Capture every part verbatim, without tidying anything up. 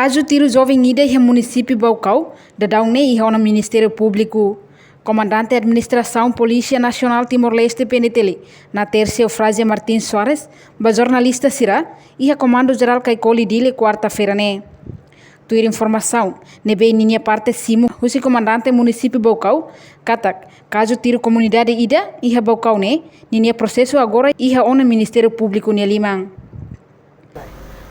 Kazu tiru joven ida iha munisípiu Baucau, daudaun ne'e iha ona Ministériu Públiku. Komandante Administrasaun Polísia Nasionál Timor-Leste, P N T L, Natércia Eufrázia Martins Soares, ba jornalista sira, iha Komandu Jerál Caicoli, Dili, kuarta-feira ne'e. Tuir informasaun ne'ebé ninia parte simu husi komandante munisípiu Baucau, katak kazu tiru komunidade ida iha Baucau ne'e, ninia prosesu agora iha ona Ministériu Públiku nia liman.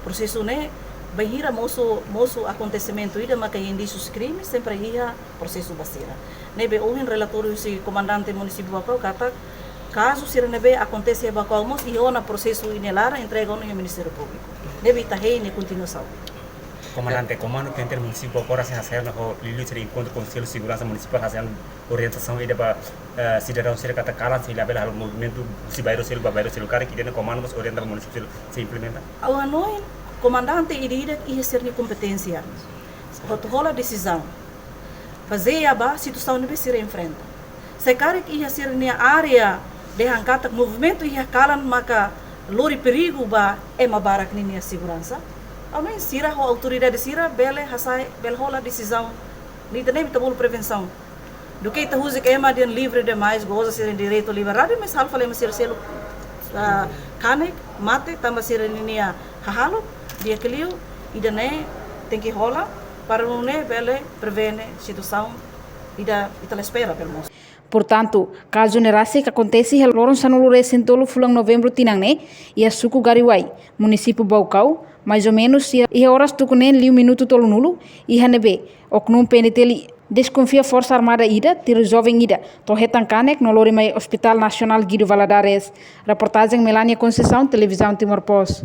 Prosesu ne'e, bainhira mosu, mosu akontesimentu ida maka indísius krime, sempre iha prosesu ba sira. Ne'ebé ohin relatóriu husi komandante munisípiu Baucau katak kazu sira ne'ebé akontese iha Baucau mós iha ona prosesu nia laran, entrega ona iha Ministériu Públiku. Ne'ebé ita hein nia kontinuasaun. Komandante, komandu P N T L munisípiu Baucau sei hasai ona ho liuliu sira enkontru Konsellu Seguransa Munisipál, hasai ona orientasaun ida ba, eh, sidadaun sira katak kalan sei labele halo movimentu husi bairru seluk ba bairru seluk, karik ida-ne'e komandu mós orienta ba munisípiu seluk sei implementa. Ha'u hanoin komandante ida-idak iha sira-nia kompeténsia atu hola desizaun bazeia ba situasaun ne'ebé sira enfrenta. Se karik iha sira-nia área dehan katak movimentu iha kalan maka lori perigu ba ema barak ninia seguransa, ha'u hanoin sira ho autoridade sira bele hasai, bele hola desizaun. Ne'e ita-nia, ita bolu prevensaun. Duké ita husik ema dehan livre demais, goza sira-nia direitu liberdade, mas halo fali ema sira seluk, ah, kanek, mate, tanba sira-ninia hahalok, di'ak liu, ida-ne'e tenke hola, para nune'e bele prevene situasaun ida ita la espera, pelumenus. Portantu, kazu ne'e rasik akontese iha loron sanulu-resin-tolu fulan Novembru tinan ne'e, iha suku Gariuai, munisípiu Baucau, mais ou menus iha, iha oras tuku neen liu minutu tolunulu, iha ne'ebé oknum P N T L deskonfia forsa armada ida tiru joven ida, to'o hetan kanek no lori mai Hospital Nasionál Guido Valadares. Reportajen Melania Conceição, Televizaun Timor Post.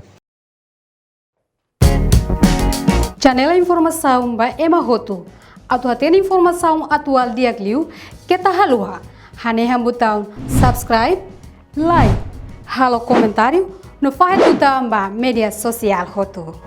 Janela informasaun ba ema hotu. Atu hatene informasaun atuál di'ak liu, keta haluha hanehan butaun subscribe, like, halo komentáriu, no fahe tutan ba média sosiál hotu.